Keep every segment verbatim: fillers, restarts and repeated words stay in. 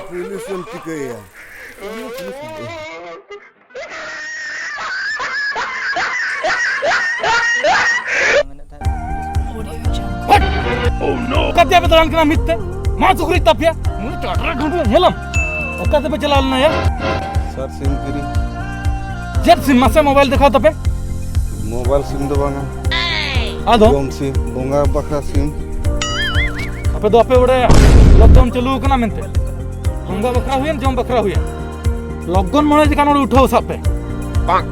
Police ᱮᱢ ᱪᱤᱠᱟᱹᱭᱟ? ᱚᱠᱟ ᱛᱮᱯᱮ ᱫᱟᱬᱟᱱ ᱠᱟᱱᱟ ᱢᱤᱫ ᱛᱮ? ᱢᱟ ᱥᱩᱠᱨᱤ ᱛᱟᱯᱮᱭᱟ᱾ ᱱᱩᱭ ᱴᱟᱴᱨᱟ ᱜᱩᱰᱩ ᱧᱮᱞᱟᱢ᱾ ᱚᱠᱟ ᱛᱮᱯᱮ ᱪᱟᱞᱟᱣ ᱞᱮᱱᱟ ᱭᱟ? ᱥᱟᱨ, ᱥᱤᱢ ᱠᱤᱨᱤᱧ᱾ ᱪᱮᱫ ᱥᱤᱢ? ᱢᱟᱥᱮ ᱢᱳᱵᱟᱭᱤᱞ ᱫᱮᱠᱷᱟᱣ ᱛᱟᱯᱮ᱾ ᱢᱳᱵᱟᱭᱤᱞ ᱥᱤᱢ ᱫᱚ ᱵᱟᱝᱟ᱾ ᱟᱫᱚ? ᱡᱚᱢ ᱥᱤᱢ, ᱵᱚᱸᱜᱟ ᱵᱟᱠᱷᱨᱟ ᱥᱤᱢ᱾ ᱟᱯᱮ ᱫᱚ ᱟᱯᱮ ᱵᱟᱲᱟᱭᱟ ᱞᱚᱠᱰᱟᱣᱩᱱ ᱪᱟᱹᱞᱩ ᱟᱠᱟᱱᱟ ᱢᱮᱱᱛᱮ? ᱵᱚᱸᱜᱟ ᱵᱟᱠᱷᱨᱟ ᱦᱩᱭᱮᱱ, ᱡᱚᱢ ᱵᱟᱠᱷᱨᱟ ᱦᱩᱭᱮᱱ᱾ ᱞᱚᱜᱚᱱ ᱢᱚᱬᱮ ᱡᱟᱭᱜᱟ ᱱᱚᱰᱮ ᱩᱴᱷᱟᱹᱣ ᱥᱟᱵ ᱯᱮ᱾ ᱵᱟᱝ᱾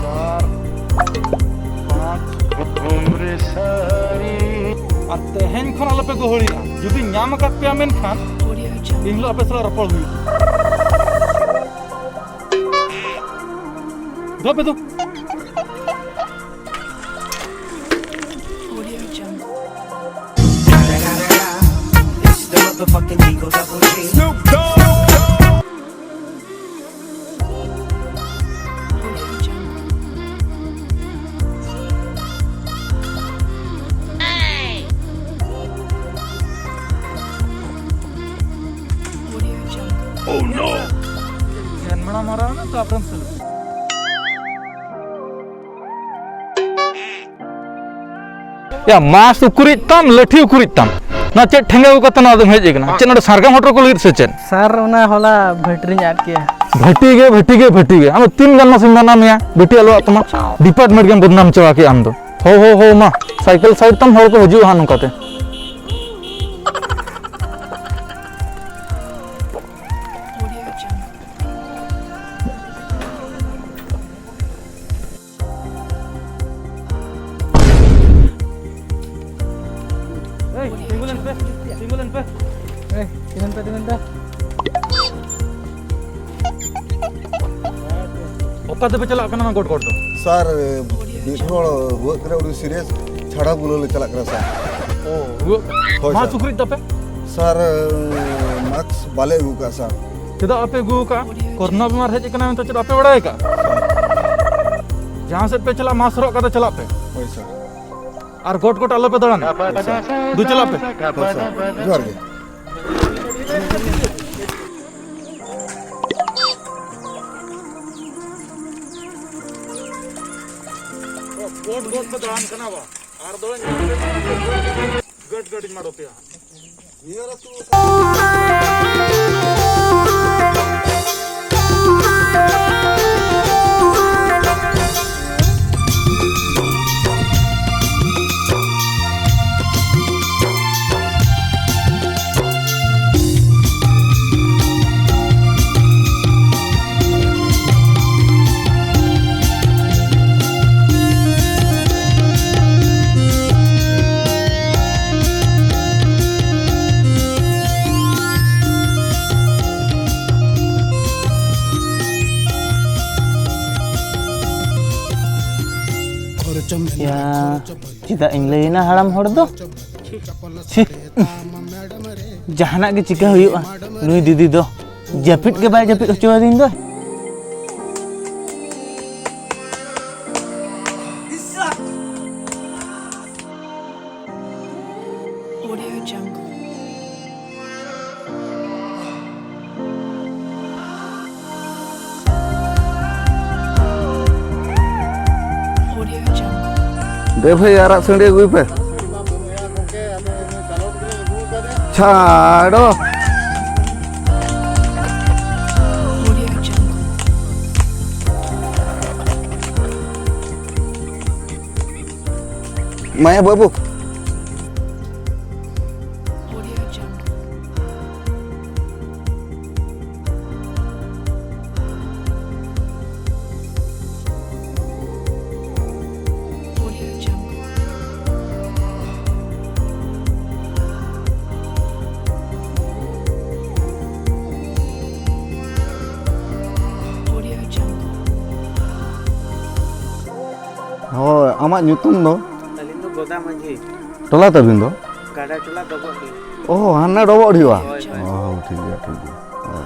ᱪᱟᱨ, ᱯᱟᱸᱪ᱾ ᱟᱨ ᱛᱮᱦᱮᱧ ᱠᱷᱚᱱ ᱟᱞᱚᱯᱮ ᱜᱚᱦᱚᱲᱤᱭᱟ᱾ ᱡᱩᱫᱤ ᱧᱟᱢ ᱟᱠᱟᱫ ᱯᱮᱭᱟ ᱢᱮᱱᱠᱷᱟᱱ ᱮᱱ ᱦᱤᱞᱳᱜ ᱟᱯᱮ ᱥᱟᱞᱟᱜ ᱨᱚᱯᱚᱲ ᱦᱩᱭᱩᱜᱼᱟ᱾ ᱫᱩ ᱟᱯᱮ ᱫᱩ᱾ It's the motherfucking Eagle Double G. Oh no! ᱡᱟᱱᱢᱟᱲᱟ ᱢᱟᱨᱟᱣ ᱱᱟ ᱛᱟᱯᱨᱟᱢ ᱥᱟᱞᱩ᱾ ᱭᱟ, ᱢᱟᱥ ᱩᱠᱩᱨᱤᱡ ᱛᱟᱢ, ᱞᱟᱹᱴᱷᱤ ᱩᱠᱩᱨᱤᱡ ᱛᱟᱢ᱾ ᱱᱚᱣᱟ ᱪᱮᱫ ᱴᱷᱮᱸᱜᱟ ᱟᱹᱜᱩ ᱠᱟᱛᱮ ᱱᱚᱣᱟ ᱫᱚᱢ ᱦᱮᱡ ᱟᱠᱟᱱᱟ? ᱪᱮᱫ ᱱᱚᱰᱮ ᱥᱟᱨᱜᱟᱢ ᱦᱚᱴᱚᱨ ᱠᱚ ᱞᱟᱹᱜᱤᱫ ᱥᱮ ᱪᱮᱫ? ᱥᱟᱨ, ᱚᱱᱟ ᱦᱚᱞᱟ ᱵᱷᱟᱹᱴᱤ ᱨᱤᱧ ᱟᱫ ᱠᱮᱜᱼᱟ᱾ ᱵᱷᱟᱹᱴᱤ ᱜᱮ, ᱵᱷᱟᱹᱴᱤ ᱜᱮ, ᱵᱷᱟᱹᱴᱤ ᱜᱮ᱾ ᱟᱢ ᱫᱚ ᱛᱤᱱ ᱜᱟᱱ ᱢᱟᱥᱮᱢ ᱢᱮᱱᱟ ᱢᱮᱭᱟ? ᱵᱷᱟᱹᱴᱤ ᱟᱞᱚ ᱟᱫ ᱛᱟᱢᱟ᱾ ᱰᱤᱯᱟᱨᱴᱢᱮᱱᱴ ᱜᱮᱢ ᱵᱚᱫᱱᱟᱢ ᱪᱟᱵᱟ ᱠᱮᱜᱼᱟ ᱟᱢ ᱫᱚ᱾ ᱦᱳ, ᱦᱳ, ᱦᱳ, ᱢᱟ, ᱥᱟᱭᱠᱮᱞ ᱥᱟᱭᱤᱰ ᱛᱟᱢ, ᱦᱚᱲ ᱠᱚ ᱦᱤᱡᱩᱜᱼᱟ ᱦᱟᱸᱜ ᱱᱚᱝᱠᱟᱛᱮ᱾ ᱮᱭ, ᱛᱤᱸᱜᱩ ᱞᱮᱱ ᱯᱮ, ᱛᱤᱸᱜᱩ ᱞᱮᱱ ᱯᱮ᱾ ᱮᱭ, ᱛᱤᱸᱜᱩᱱ ᱯᱮ, ᱛᱤᱸᱜᱩᱱ ᱯᱮ᱾ ᱚᱠᱟ ᱛᱮᱯᱮ ᱪᱟᱞᱟᱜ ᱠᱟᱱᱟ ᱱᱚᱣᱟ ᱜᱚᱴ ᱜᱚᱴ ᱫᱚ? ᱥᱟᱨ, ᱢᱤᱫ ᱦᱚᱲ ᱨᱩᱣᱟᱹᱜ ᱠᱟᱱᱟ, ᱟᱹᱰᱤ ᱥᱤᱨᱤᱭᱟᱥ, ᱪᱷᱟᱲᱟ ᱵᱩᱞᱟᱹᱣ ᱞᱮ ᱪᱟᱞᱟᱜ ᱠᱟᱱᱟ ᱥᱟᱨ᱾ ᱚ, ᱨᱩᱣᱟᱹᱜ ᱠᱟᱱᱟ? ᱦᱳᱭ, ᱢᱟ ᱥᱟᱨ᱾ ᱥᱩᱠᱨᱤ ᱛᱟᱯᱮ? ᱥᱟᱨ, ᱢᱟ ᱢᱟᱥᱠ ᱵᱟᱞᱮ ᱟᱹᱜᱩ ᱠᱟᱜᱼᱟ, ᱥᱟᱨ᱾ ᱪᱮᱫᱟᱜ ᱵᱟᱯᱮ ᱟᱹᱜᱩ ᱟᱠᱟᱫᱼᱟ? ᱠᱳᱨᱳᱱᱟ ᱵᱤᱢᱟᱨ ᱦᱮᱡ ᱟᱠᱟᱱᱟ ᱢᱮᱱᱛᱮ ᱪᱮᱫ ᱵᱟᱯᱮ ᱵᱟᱲᱟᱭ ᱟᱠᱟᱫᱼᱟ? ᱡᱟᱦᱟᱸ ᱥᱮᱫ ᱯᱮ ᱪᱟᱞᱟᱜ, ᱢᱟᱥᱠ ᱦᱚᱨᱚᱜ ᱠᱟᱛᱮ ᱪᱟᱞᱟᱜ ᱯᱮ᱾ ᱦᱳᱭ, ᱥᱟᱨ᱾ ᱟᱨ ᱜᱚᱴ ᱜᱚᱴ ᱟᱞᱚ ᱯᱮ ᱫᱟᱬᱟᱱᱟ᱾ ᱦᱳᱭ, ᱥᱟᱨ᱾ ᱫᱩ, ᱪᱟᱞᱟᱜ ᱯᱮ᱾ ᱦᱳᱭ, ᱥᱟᱨ᱾ ᱡᱚᱦᱟᱨ ᱜᱮ᱾ ᱜᱚᱴ ᱜᱚᱴ ᱯᱮ ᱫᱟᱬᱟᱱ ᱠᱟᱱᱟ ᱵᱟ? ᱟᱨ ᱫᱚ ᱜᱟᱹᱴ ᱜᱟᱹᱴᱤᱧ ᱢᱟᱰᱚ ᱯᱮᱭᱟ᱾ ᱭᱟ, ᱪᱮᱫᱟᱜ ᱤᱧ ᱞᱟᱹᱭ ᱮᱱᱟ ᱦᱟᱲᱟᱢ ᱦᱚᱲ ᱫᱚ? ᱪᱷᱤ, ᱡᱟᱦᱟᱱᱟᱜ ᱜᱮ ᱪᱤᱠᱟᱹ ᱦᱩᱭᱩᱜᱼᱟ, ᱱᱩᱭ ᱫᱤᱫᱤ ᱫᱚ ᱡᱟᱹᱯᱤᱫ ᱜᱮ ᱵᱟᱭ ᱡᱟᱹᱯᱤᱫ ᱦᱚᱪᱚᱣᱟᱫᱤᱧ ᱫᱚ᱾ Audio Jungle. Audio Jungle. ᱫᱮ ᱵᱷᱟᱹᱭ, ᱟᱨᱟᱜ ᱥᱟᱺᱰᱤ ᱟᱹᱜᱩᱭ ᱯᱮ᱾ ᱪᱷᱟᱲᱚ᱾ Audio Jungle. ᱢᱟᱭᱟ ᱵᱟᱹᱵᱩ᱾ Audio Jungle. Audio Jungle. Audio Jungle. ᱦᱳᱭ, ᱟᱢᱟᱜ ᱧᱩᱛᱩᱢ ᱫᱚ? ᱟᱹᱞᱤᱧ ᱫᱚ ᱜᱚᱫᱟ ᱢᱟᱹᱡᱷᱤ᱾ ᱴᱚᱞᱟ ᱛᱟᱹᱵᱤᱱ ᱫᱚ? ᱜᱟᱰᱟ ᱴᱚᱞᱟ ᱰᱚᱵᱚᱜ ᱰᱤ᱾ ᱚ, ᱦᱟᱱᱟ ᱰᱚᱵᱚᱜ ᱰᱤ ᱦᱩᱭᱩᱜᱼᱟ? ᱦᱳᱭ, ᱦᱳᱭ᱾ ᱚ, ᱴᱷᱤᱠ ᱜᱮᱭᱟ, ᱴᱷᱤᱠ ᱜᱮᱭᱟ᱾ ᱦᱳᱭ᱾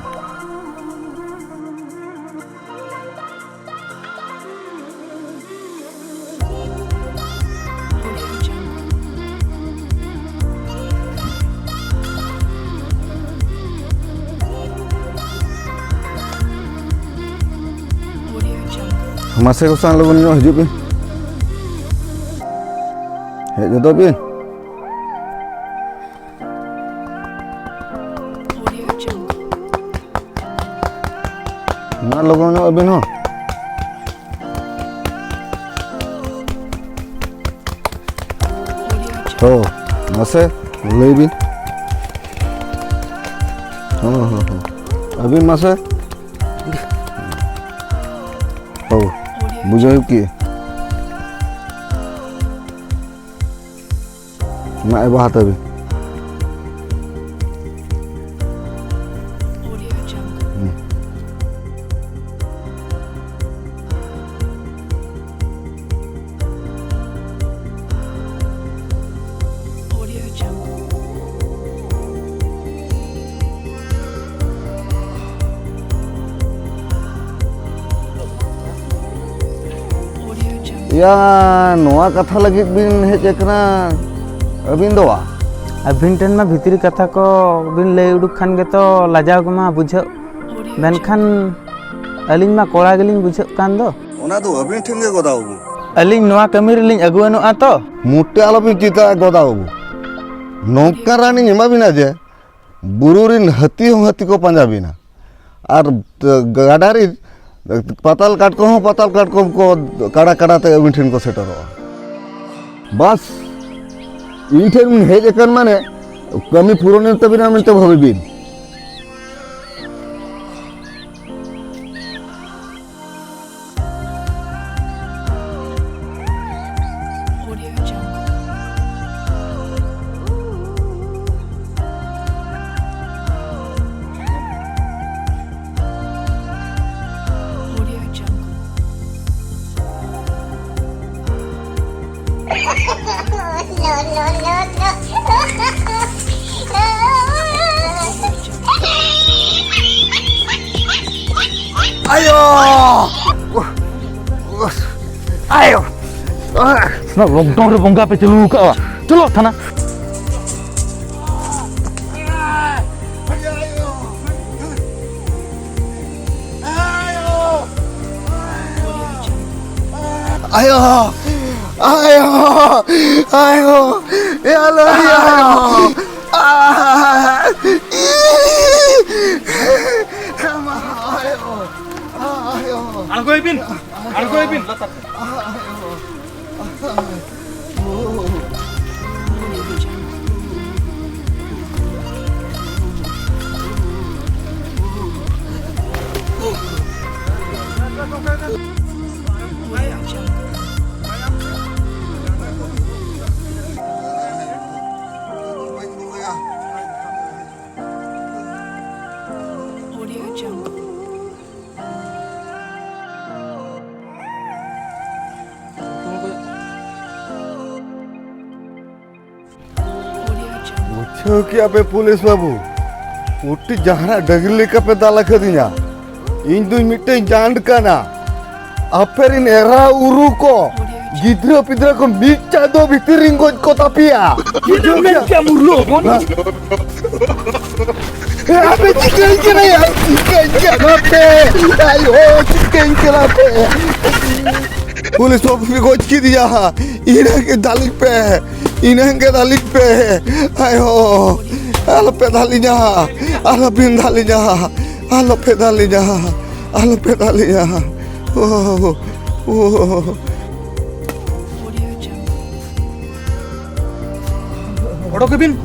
ᱢᱟᱥᱮ ᱜᱚᱥᱟᱱ, ᱞᱚᱜᱚᱱ ᱧᱚᱜ ᱦᱤᱡᱩᱜ ᱵᱤᱱ, ᱦᱮᱡ ᱜᱚᱫᱚᱜ ᱵᱤᱱ᱾ ᱢᱟ ᱞᱚᱜᱚᱱ ᱧᱚᱜ ᱟᱹᱵᱤᱱ ᱦᱚᱸ᱾ ᱦᱚᱸ, ᱢᱟᱥᱮ ᱞᱟᱹᱭ ᱵᱤᱱ᱾ ᱦᱚᱸ, ᱦᱚᱸ, ᱦᱚᱸ᱾ ᱟᱹᱵᱤᱱ ᱢᱟᱥᱮ᱾ ᱦᱚᱸ, ᱵᱩᱡᱷᱟᱹᱣ ᱠᱮᱜᱼᱟ᱾ ᱢᱟ ᱮᱵᱟ ᱦᱟᱛᱟᱣ ᱵᱤᱱ᱾ ᱦᱩᱸ᱾ ᱭᱟ, ᱱᱚᱣᱟ ᱠᱟᱛᱷᱟ ᱞᱟᱹᱜᱤᱫ ᱵᱤᱱ ᱦᱮᱡ ᱟᱠᱟᱱᱟ ᱟᱹᱵᱤᱱ ᱫᱚ ᱵᱟ? ᱟᱹᱵᱤᱱ ᱴᱷᱮᱱ ᱢᱟ ᱵᱷᱤᱛᱨᱤ ᱠᱟᱛᱷᱟ ᱠᱚ ᱵᱤᱱ ᱞᱟᱹᱭ ᱩᱰᱩᱠ ᱠᱷᱟᱱ ᱜᱮᱛᱚ ᱞᱟᱡᱟᱣ ᱜᱮᱢᱟ ᱵᱩᱡᱷᱟᱹᱜ, ᱢᱮᱱᱠᱷᱟᱱ ᱟᱹᱞᱤᱧ ᱢᱟ ᱠᱚᱲᱟ ᱜᱮᱞᱤᱧ ᱵᱩᱡᱷᱟᱹᱜ ᱠᱟᱱ ᱫᱚ᱾ ᱚᱱᱟ ᱫᱚ ᱟᱹᱵᱤᱱ ᱴᱷᱮᱱ ᱜᱮ ᱜᱚᱫᱟ ᱵᱟᱹᱵᱩ᱾ ᱟᱹᱞᱤᱧ ᱱᱚᱣᱟ ᱠᱟᱹᱢᱤ ᱨᱮᱞᱤᱧ ᱟᱹᱜᱩᱣᱟᱹᱱᱚᱜᱼᱟ ᱛᱚ᱾ ᱢᱚᱴᱮ ᱟᱞᱚᱵᱤᱱ ᱪᱤᱱᱛᱟᱹᱜᱼᱟ ᱜᱚᱫᱟ ᱵᱟᱹᱵᱩ, ᱱᱚᱝᱠᱟᱱ ᱨᱟᱱᱤᱧ ᱮᱢᱟ ᱵᱤᱱᱟ ᱡᱮ ᱵᱩᱨᱩ ᱨᱤᱱ ᱦᱟᱹᱛᱤ ᱦᱚᱸ ᱦᱟᱹᱛᱤ ᱠᱚ ᱯᱟᱸᱡᱟ ᱵᱤᱱᱟ᱾ ᱟᱨ ᱜᱟᱰᱟ ᱨᱮ ᱯᱟᱛᱟᱞ ᱠᱟᱴᱠᱚᱢ ᱦᱚᱸ ᱯᱟᱛᱟᱞ ᱠᱟᱴᱠᱚᱢ ᱠᱚ ᱠᱟᱲᱟ ᱠᱟᱲᱟ ᱛᱮ ᱟᱹᱵᱤᱱ ᱴᱷᱮᱱ ᱠᱚ ᱥᱮᱴᱮᱨᱚᱜᱼᱟ᱾ ᱵᱟᱥ, ᱤᱧ ᱴᱷᱮᱱ ᱵᱤᱱ ᱦᱮᱡ ᱟᱠᱟᱱ ᱢᱟᱱᱮ ᱠᱟᱹᱢᱤ ᱯᱩᱨᱚᱱ ᱮᱱ ᱛᱟᱹᱵᱤᱱᱟ ᱢᱮᱱᱛᱮ ᱵᱷᱟᱹᱵᱤ ᱵᱤᱱ᱾ ᱟᱭᱳ! ᱟᱭᱳ! ᱚᱱᱟ ᱞᱚᱠᱰᱟᱣᱩᱱ ᱨᱮ ᱵᱚᱸᱜᱟ ᱯᱮ ᱪᱟᱹᱞᱩ ᱟᱠᱟᱫᱼᱟ᱾ ᱪᱚᱞᱚ ᱛᱷᱟᱱᱟ᱾ ᱟᱭᱳ! ᱟᱭᱳ! ᱟᱭᱳ! ᱮ ᱟᱞᱚ! ᱟᱭᱳ! ᱟᱭᱳ! ᱟᱬᱜᱚᱭ ᱵᱤᱱ, ᱟᱬᱜᱚᱭ ᱵᱤᱱ ᱞᱟᱛᱟᱨ ᱛᱮ᱾ ᱵᱩᱡᱷᱟᱹᱣ ᱠᱮᱜᱼᱟ ᱯᱮ ᱯᱩᱞᱤᱥ ᱵᱟᱹᱵᱩ, ᱩᱴᱤ ᱡᱟᱦᱟᱱᱟᱜ ᱰᱟᱹᱝᱨᱤ ᱞᱮᱠᱟ ᱯᱮ ᱫᱟᱞ ᱟᱠᱟᱫᱤᱧᱟ᱾ ᱤᱧ ᱫᱩᱧ ᱢᱤᱫᱴᱮᱱ ᱡᱟᱱᱰ ᱠᱟᱱᱟ᱾ ᱟᱯᱮ ᱨᱤᱱ ᱮᱨᱟ ᱩᱨᱩ ᱠᱚ, ᱜᱤᱫᱽᱨᱟᱹ ᱯᱤᱫᱽᱨᱟᱹ ᱠᱚ ᱢᱤᱫ ᱪᱟᱸᱫᱚ ᱵᱷᱤᱛᱤᱨ ᱨᱤᱧ ᱜᱚᱡ ᱠᱚ ᱛᱟᱯᱮᱭᱟ᱾ ᱪᱮᱫ ᱮᱢ ᱢᱮᱱ ᱠᱮᱜᱼᱟ ᱢᱩᱨᱞᱩ ᱦᱚᱯᱚᱱ? ᱟᱯᱮ ᱪᱤᱠᱟᱹᱧ ᱠᱟᱱᱟ ᱭᱟ? ᱪᱤᱠᱟᱹᱧ ᱠᱟᱱᱟ ᱯᱮ? ᱟᱭᱳ, ᱪᱤᱠᱟᱹᱧ ᱠᱟᱱᱟ ᱯᱮ? ᱯᱩᱞᱤᱥ ᱵᱟᱹᱵᱩ ᱯᱮ ᱜᱚᱡ ᱠᱮᱫᱮᱭᱟ᱾ ᱤᱱᱟᱹᱜ ᱜᱮ ᱫᱟᱞᱤᱧ ᱯᱮ, ᱤᱱᱟᱹᱜ ᱜᱮ ᱫᱟᱞᱤᱧ ᱯᱮ᱾ ᱟᱭᱳ, ᱟᱞᱚᱯᱮ ᱫᱟᱞᱤᱧᱟ, ᱟᱞᱚᱵᱤᱱ ᱫᱟᱞᱤᱧᱟ, ᱟᱞᱚᱯᱮ ᱫᱟᱞᱤᱧᱟ, ᱟᱞᱚᱯᱮ ᱫᱟᱞᱤᱧᱟ᱾ ᱳ, ᱳ᱾ ᱚᱰᱚᱠ ᱵᱤᱱ᱾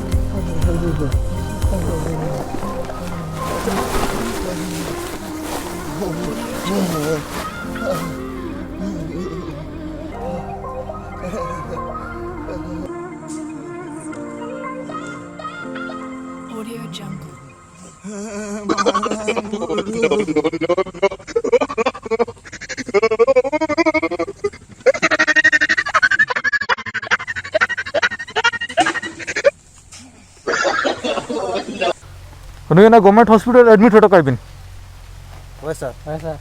ᱱᱩᱭ ᱚᱱᱟ ᱜᱚᱵᱷᱢᱮᱱᱴ ᱦᱚᱥᱯᱤᱴᱟᱞ ᱮᱰᱢᱤᱴ ᱦᱚᱴᱚ ᱠᱟᱭ ᱵᱤᱱ᱾ ᱦᱳᱭ ᱥᱟᱨ᱾ ᱦᱳᱭ ᱥᱟᱨ᱾